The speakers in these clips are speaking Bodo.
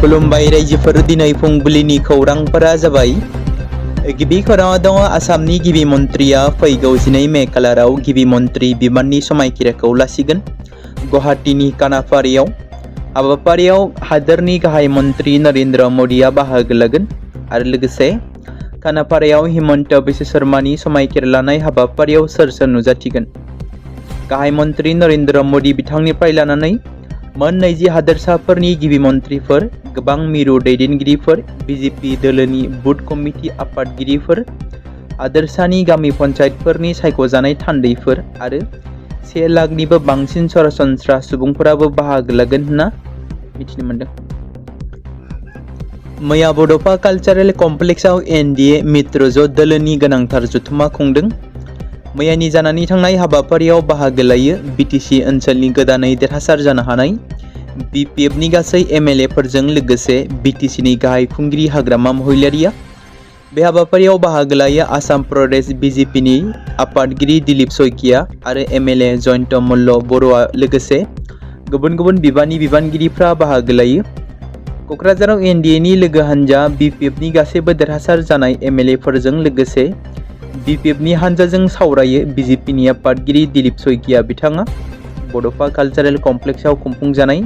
खुलुमबाय रायजोफोर दिनै फुंबिलिनि खौरांफोरा जाबाय। गिबि खौराङाव दङ आसामनि गिबि मन्थ्रिया फैगौ 12 मे खालाराव गिबि मन्थ्रि बिबाननि समायखिराखौ लासिगोन गुवाहाटीनि खानापारायाव। हाबाफारियाव हादोरनि गाहाय मन्थ्रि नरेन्द्र मदिया बाहागो लागोन आरो लोगोसे खानापारायाव हिमन्त बिश्व शर्मानि समायखिरा लानाय हाबाफारियाव सोर सोर नुजाथिगोन। गाहाय मन्थ्रि नरेन्द्र मदि बिथांनिफ्राय लानानै मोन 20 हादोरसाफोरनि गिबि मन्थ्रिफोर, गोबां मिरु दैदेनगिरिफोर, बिजेपि दोलोनि बुथ कमिटि आफादगिरिफोर, हादोरसानि गामि पन्चायतफोरनि सायख'जानाय थान्दैफोर आरो 1 लाखनिबो बांसिन सरासनस्रा सुबुंफोराबो बाहागो लागोन होनना मिथिनो मोन्दों। मैया बड'फा कालचारेल कमप्लेक्सआव एनडिए मित्र ज' दोलोनि गोनांथार जथुम्मा खुंदों। मैयानि जानानै थांनाय हाबाफारियाव बाहागो लायो बिटिसि ओनसोलनि गोदानै देरहासार जानो हानाय बिपिएफनि गासै एमएलएफोरजों लोगोसे बिटिसिनि गाहाय खुंगिरि हाग्रामा महिलारिया। बे हाबाफारियाव बाहागो लायो आसाम प्रदेश बिजेपिनि आफादगिरि दिलीप सयकिया आरो एमएलए जयन्त मल्ल बर'आ लोगोसे गुबुन गुबुन बिबाननि बिबानगिरिफ्रा बाहागो लायो। क'क्राझाराव एनडिएनि लोगो हान्जा बिपिएफनि गासैबो देरहासार जानाय एमएलएफोरजों लोगोसे बिपिएफनि हान्जाजों सावरायो बिजेपिनि आफादगिरि दिलीप सयकिया बिथाङा। बड'फा कालचारेल कमप्लेक्सआव खुंफुंजानाय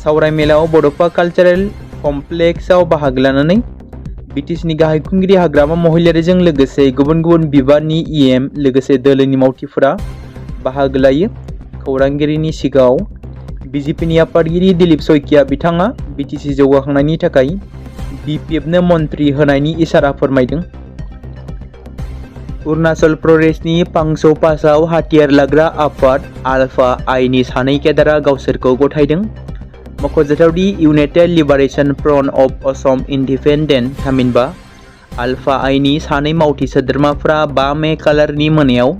सावरायमेलाव बड'फा कालचारेल कमप्लेक्सआव बाहागो लानानै बिटिसिनि गाहाय खुंगिरि हाग्रामा महिलारिजों लोगोसे गुबुन गुबुन बिबाननि इएम लोगोसे दोलोनि मावथिफोरा बाहागो लायो। खौरांगिरिनि सिगाङाव बिजेपिनि आफादगिरि दिलीप सयकिया बिथाङा बिटिसि जौगाखांनायनि थाखाय बिपिएफनो मन्थ्रि होनायनि इसारा फोरमायदों। अरुणाचल प्रदेशनि पांचौ पासआव हाथियार लाग्रा आफाद आल्फा आइनि 2 केडारा गावसोरखौ गथायदों। मख'जाथावदि United liberation front of Assam independent थामहिनबा आल्फा आइनि 2 मावथि सोद्रोमाफ्रा 5 मे खालारनि मोनायाव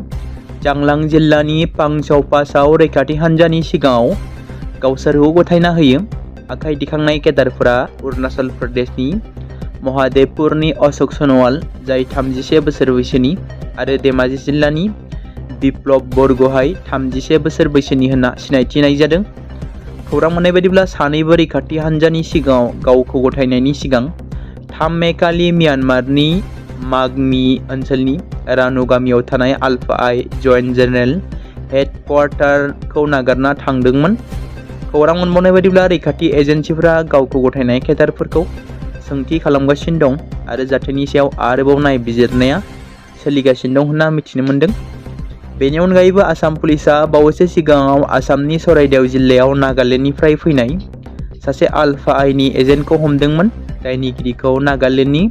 चांलां जिल्लानि पांचौ पासआव रैखाथि हान्जानि सिगाङाव गावसोरखौ गथायना होयो। आखाइ दिखांनाय केडारफोरा अरुणाचल प्रदेशनि महादेवपुरनि अशोक सनवाल जाय 31 बोसोर बैसोनि आरो धेमाजि जिल्लानि बिप्लब बरग'हाय 31 बोसोर बैसोनि होनना सिनायथिनाय जादों। खौरां मोननाय बायदिब्ला सानैबो रैखाथि हान्जानि सिगाङाव गावखौ गथायनायनि सिगां 3 मे खालि म्यानमारनि मागमी ओनसोलनि रानु गामियाव थानाय आल्फा आइ जइन्ट जेनेरेल हेडक्वार्टारखौ नागारना थांदोंमोन। खौरां मोनबावनाय बायदिब्ला रैखाथि एजेन्सिफोरा गावखौ गथायनाय केडारफोरखौ सोंथि खालामगासिनो दं आरो जाथायनि सायाव आरोबाव नायबिजिरनाया सोलिगासिनो दं होनना मिथिनो मोन्दों। बेनि अनगायैबो आसाम पुलिसआ बावैसो सिगाङाव आसामनि चराइदेव जिल्लायाव नागालेण्डनिफ्राय फैनाय सासे आल्फा आइनि एजेन्टखौ हमदोंमोन। दायनिगिरिखौ नागालेण्डनि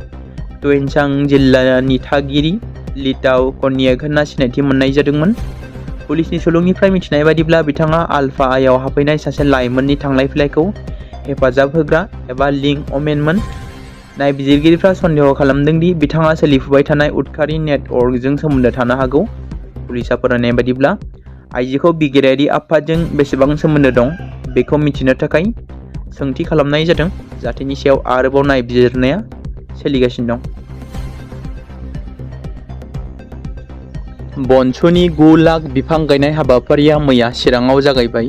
त्वेनचां जिल्लानि थागिरि लिटाव कन्याक होनना सिनायथि मोननाय जादोंमोन। पुलिसनि सुलुंनिफ्राय मिथिनाय बायदिब्ला बिथाङा आल्फा आइआव हाबफैनाय सासे लाइमोननि थांलाय फैलायखौ हेफाजाब होग्रा एबा लिंक अमेनमोन। नायबिजिरगिरिफ्रा सन्देह खालामदों दि बिथाङा सोलिफुबाय थानाय उदखारि नेटवर्कजों सोमोन्दो थानो हागौ। पुलिसआ फोरमायनाय बायदिब्ला आइजोखौ बिगियानारि आफादजों बेसेबां सोमोन्दो दं बेखौ मिथिनो थाखाय सोंथि खालामनाय जादों। जाथायनि सायाव आरोबाव नायबिजिरनाया सोलिगासिनो दं। बनसुनि 9 लाख बिफां गायनाय हाबाफारिया मैया चिराङाव जागायबाय।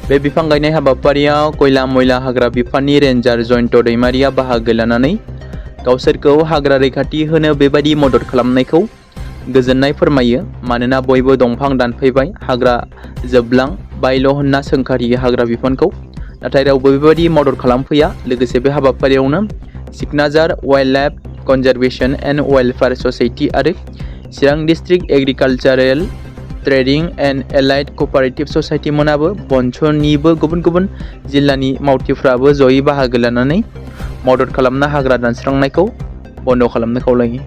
बे बिफां गायनाय हाबाफारियाव खयला मैला हाग्रा बिफाननि रेन्जार जयन्त दैमारिया बाहागो लानानै गावसोरखौ हाग्रा रैखाथि होनो बेबायदि मदद खालामनायखौ गोजोननाय फोरमायो। मानोना बयबो दंफां दानफायबाय, हाग्रा जोबलांबायल' होनना सोंखारियो हाग्रा बिफानखौ, नाथाय रावबो बेबायदि मदद खालामफैया। लोगोसे बे हाबाफारियावनो सिकनाझार wild life conservation and welfare society आरो Chirang district agricultural trading and allied cooperative society मोनाबो बनसुनिबो गुबुन गुबुन जिल्लानि मावथिफ्राबो जयै बाहागो लानानै मदद खालामना हाग्रा दानस्रांनायखौ बन्द' खालामनो खावलायो।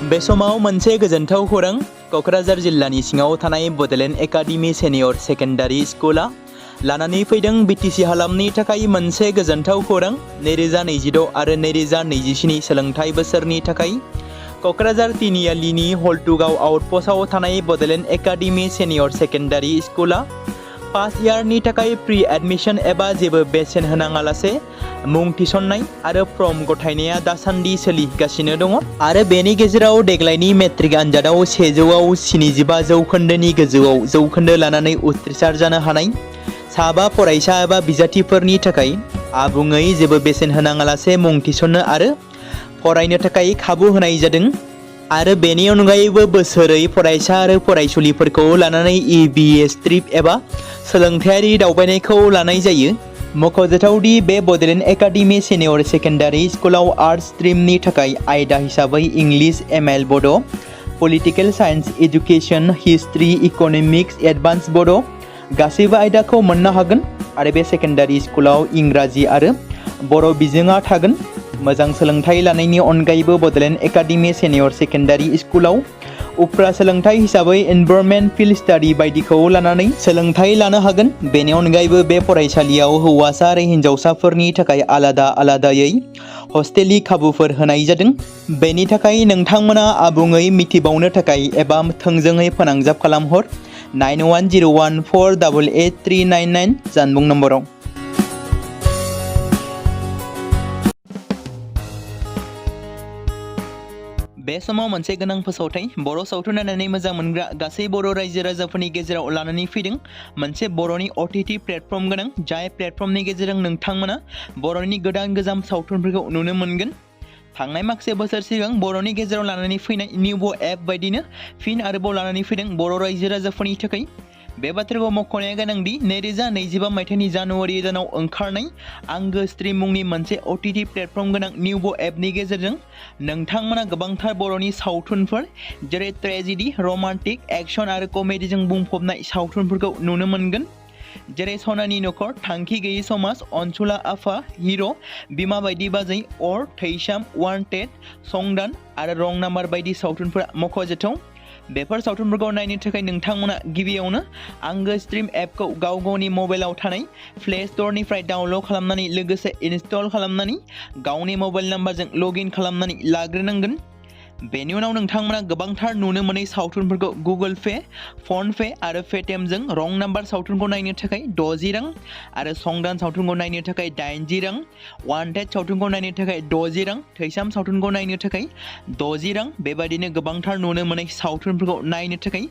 बे समाव मोनसे गोजोनथाव खौरां। क'क्राझार जिल्लानि सिङाव थानाय बड'लेण्ड एकाडेमि सेनियर सेकेन्डारि स्कुला लानानै फैदों बिटिसि हालामनि थाखाय मोनसे गोजोनथाव खौरां। 2026 आरो 2027 सोलोंथाइ बोसोरनि थाखाय क'क्राझार तिनिआलिनि हल्टुगाव आउटपस्टआव थानाय बड'लेण्ड एकाडेमि सेनियर सेकेन्डारि स्कुला फार्स्ट इयारनि थाखाय प्रि एडमिशन एबा जेबो बेसेन होनाङालासे मुं थिसननाय आरो फर्म गथायनाया दासान्दि सोलिगासिनो दङ आरो बेनि गेजेराव देग्लायनि मेट्रिक आनजादाव 100आव 75 जौखोन्दोनि गोजौआव जौखोन्दो लानानै उथ्रिसार जानो हानाय साबा फरायसा एबा बिजाथिफोरनि थाखाय आबुङै जेबो बेसेन होनाङालासे मुं थिसननो आरो फरायनो थाखाय खाबु होनाय जादों आरो बेनि अनगायैबो बोसोरै फरायसा आरो फरायसुलिफोरखौ लानानै EBS ट्रिप एबा सोलोंथायारि दावबायनायखौ लानाय जायो। मख'जाथावदि बे बड'लेण्ड एकाडेमि सिनियर सेकेन्डारि स्कुलाव आर्ट्स स्ट्रिमनि थाखाय आयदा हिसाबै इंलिश ML बड', political science education, history, economics, advance बड' गासैबो आयदाखौ मोननो हागोन आरो बे सेकेन्डारि स्कुलाव इंराजि आरो बर' बिजोङा थागोन। मोजां सोलोंथाइ लानायनि अनगायैबो बड'लेण्ड एकाडेमि सिनियर सेकेन्डारि स्कुलाव उफ्रा सोलोंथाइ हिसाबै एनभायरनमेन्ट फिल्ड स्टाडि बायदिखौ लानानै सोलोंथाइ लानो हागोन। बेनि अनगायैबो बे फरायसालियाव हौवासा आरो हिन्जावसाफोरनि थाखाय आलादा आलादायै हस्टेलनि खाबुफोर होनाय जादों। बेनि थाखाय नोंथांमोना आबुङै मिथिबावनो थाखाय एबा थोंजोङै फोनांजाब खालामहर 9101488399 जानबुं नम्बराव। बे समाव मोनसे गोनां फोसावथाय बर' सावथुन नायनानै मोजां मोनग्रा गासै बर' रायजो राजाफोरनि गेजेराव लानानै फैदों मोनसे बर'नि OTT प्लेटफर्म गोनां, जाय प्लेटफर्मनि गेजेरजों नोंथांमोना बर'नि गोदान गोजाम सावथुनफोरखौ नुनो मोनगोन। थांनाय माखासे बोसोर सिगां बर'नि गेजेराव लानानै फैनाय निउबो एप बायदिनो फिन आरोबाव लानानै फैदों बर' रायजो राजाफोरनि थाखाय। बे बाथ्राखौ मख'नाया गोनांदि 2025 मायथाइनि जानुवारि दानाव ओंखारनाय आंगो स्ट्रिम मुंनि मोनसे OTT प्लेटफर्म गोनां निउबो एपनि गेजेरजों नोंथांमोना गोबांथार बर'नि सावथुनफोर जेरै ट्रेजेडि, रमान्टिक, एक्शन आरो कमेडिजों बुंफबनाय सावथुनफोरखौ नुनो मोनगोन। जेरै सनानि नखर, थांखि गैयै समाज, अनसुला आफा, हिर', बिमा बायदि बाजै, अर, थैसाम, वान्टेड, संदान आरो रं नाम्बार बायदि सावथुनफोरा मख'जाथाव। बेफोर सावथुनफोरखौ नायनो थाखाय नोंथांमोना गिबियावनो आंगो स्ट्रिम एपखौ गाव गावनि मबाइलाव थानाय प्ले स्ट'रनिफ्राय डाउनल'ड खालामनानै लोगोसे इनस्टल खालामनानै गावनि मबाइल नाम्बारजों लगइन खालामनानै लाग्रोनांगोन। बेनि उनाव नोंथांमोना गोबांथार नुनो मोनै सावथुनफोरखौ गुगोल पे, फन पे आरो पेटिएमजों रं नाम्बार सावथुनखौ नायनो थाखाय 60 रां आरो संदान सावथुनखौ नायनो थाखाय 80 रां, वान्टेड सावथुनखौ नायनो थाखाय 60 रां, थैसाम सावथुनखौ नायनो थाखाय 60 रां बेबायदिनो गोबांथार नुनो मोनै सावथुनफोरखौ नायनो थाखाय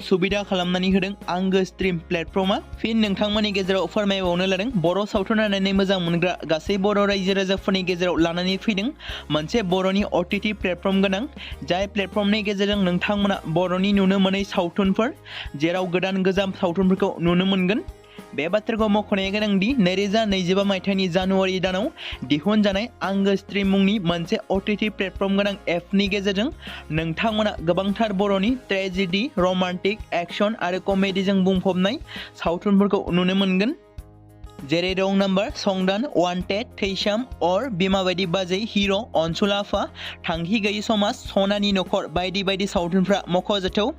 सुबिदा खालामनानै होदों आंगो स्ट्रिम प्लेटफर्मा। फिन नोंथांमोननि गेजेराव फोरमायबावनो लादों बर' सावथुन नायनानै मोजां मोनग्रा गासै बर' रायजो राजाफोरनि गेजेराव लानानै फैदों मोनसे बर'नि OTT प्लेटफर्म गोनां, जाय प्लेटफर्मनि गेजेरजों नोंथांमोना बर'नि नुनो मोनै सावथुनफोर जेराव गोदान गोजाम सावथुनफोरखौ नुनो मोनगोन। बे बाथ्राखौ मख'नाया गोनांदि 2025 मायथाइनि जानुवारि दानाव दिहुनजानाय आंगो स्ट्रिम मुंनि मोनसे OTT प्लेटफर्म गोनां एपनि गेजेरजों नोंथांमोना गोबांथार बर'नि ट्रेजेडि, रमान्टिक, एक्शन आरो कमेडिजों बुंफबनाय सावथुनफोरखौ नुनो मोनगोन। जेरै रं नाम्बार, संदान, वान्टेड, थैसाम, अर, बिमा बायदि बाजै, हिर', अनसुला आफा, थांखि गैयै समाज, सनानि नखर बायदि बायदि सावथुनफ्रा मख'जाथाव।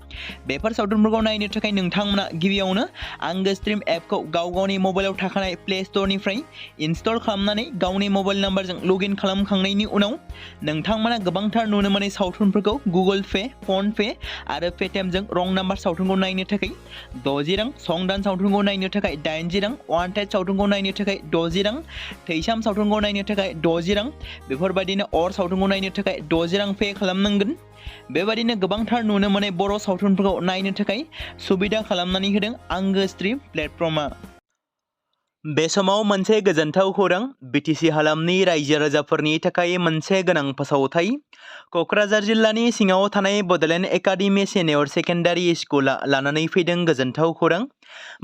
बेफोर सावथुनफोरखौ नायनो थाखाय नोंथांमोना गिबियावनो आंगो स्ट्रिम एपखौ गाव गावनि मबाइलाव थाखानाय प्ले स्ट'रनिफ्राय इनस्टल खालामनानै गावनि मबाइल नाम्बारजों लगइन खालामखांनायनि उनाव नोंथांमोना गोबांथार नुनो मोनै सावथुनफोरखौ गुगोल पे, फन पे आरो पेटिएमजों रं नाम्बार सावथुनखौ नायनो थाखाय 60 रां, संदान सावथुनखौ नायनो थाखाय 80 रां, वान्टेड सावथुनखौ नायनो थाखाय 60 रां, थैसाम सावथुनखौ नायनो थाखाय 60 रां बेफोरबायदिनो अर सावथुनखौ नायनो थाखाय 60 रां पे खालामनांगोन। बेबायदिनो गोबांथार नुनो मोनै बर' सावथुनफोरखौ नायनो थाखाय सुबिदा खालामनानै होदों आंगो स्ट्रिम प्लेटफर्मा। बे समाव मोनसे गोजोनथाव खौरां BTC हालामनि रायजो राजाफोरनि थाखाय मोनसे गोनां फोसावथाय। क'क्राझार जिल्लानि सिङाव थानाय बड'लेण्ड एकाडेमि सिनियर सेकेन्डारि स्कुला लानानै फैदों गोजोनथाव खौरां।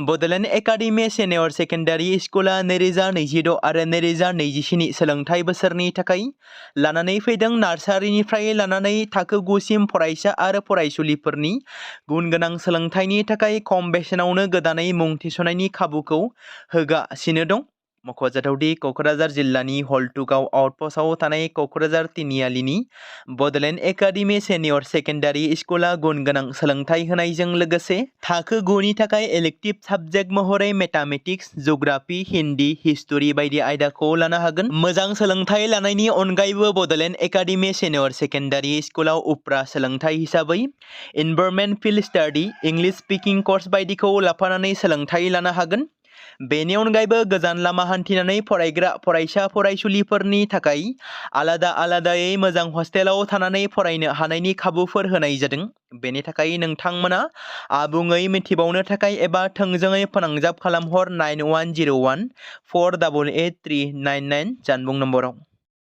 बड'लेण्ड एकाडेमि सिनियर सेकेन्डारि स्कुला 2026 आरो 2027 सोलोंथाइ बोसोरनि थाखाय लानानै फैदों नार्सारिनिफ्राय लानानै थाखो 9 सिम फरायसा आरो फरायसुलिफोरनि गुन गोनां सोलोंथाइनि थाखाय खम बेसेनावनो गोदानै मुं थिसननायनि खाबुखौ होगासिनो दं। मख'जाथावदि क'क्राझार जिल्लानि हल्टुगाव आउटपस्टआव थानाय क'क्राझार तिनिआलिनि बड'लेण्ड एकाडेमि सिनियर सेकेन्डारि स्कुला गुन गोनां सोलोंथाइ होनायजों लोगोसे थाखो 9 नि थाखाय इलेक्टिभ साबजेक्ट महरै मेथामेटिक्स, जिअ'ग्राफि, हिन्दी, हिस्टरि बायदि आयदाखौ लानो हागोन। मोजां सोलोंथाइ लानायनि अनगायैबो बड'लेण्ड एकाडेमि सिनियर सेकेन्डारि स्कुलाव उफ्रा सोलोंथाइ हिसाबै environment field study, English speaking course बायदिखौ लाफानानै सोलोंथाइ लानो हागोन। बेनि अनगायैबो गोजान लामा हान्थिनानै फरायग्रा फरायसा फरायसुलिफोरनि थाखाय आलादा आलादायै मोजां हस्टेलाव थानानै फरायनो हानायनि खाबुफोर होनाय जादों। बेनि थाखाय नोंथांमोना आबुङै मिथिबावनो थाखाय एबा थोंजोङै फोनांजाब खालामहर 9101 488 399 जानबुं नम्बराव।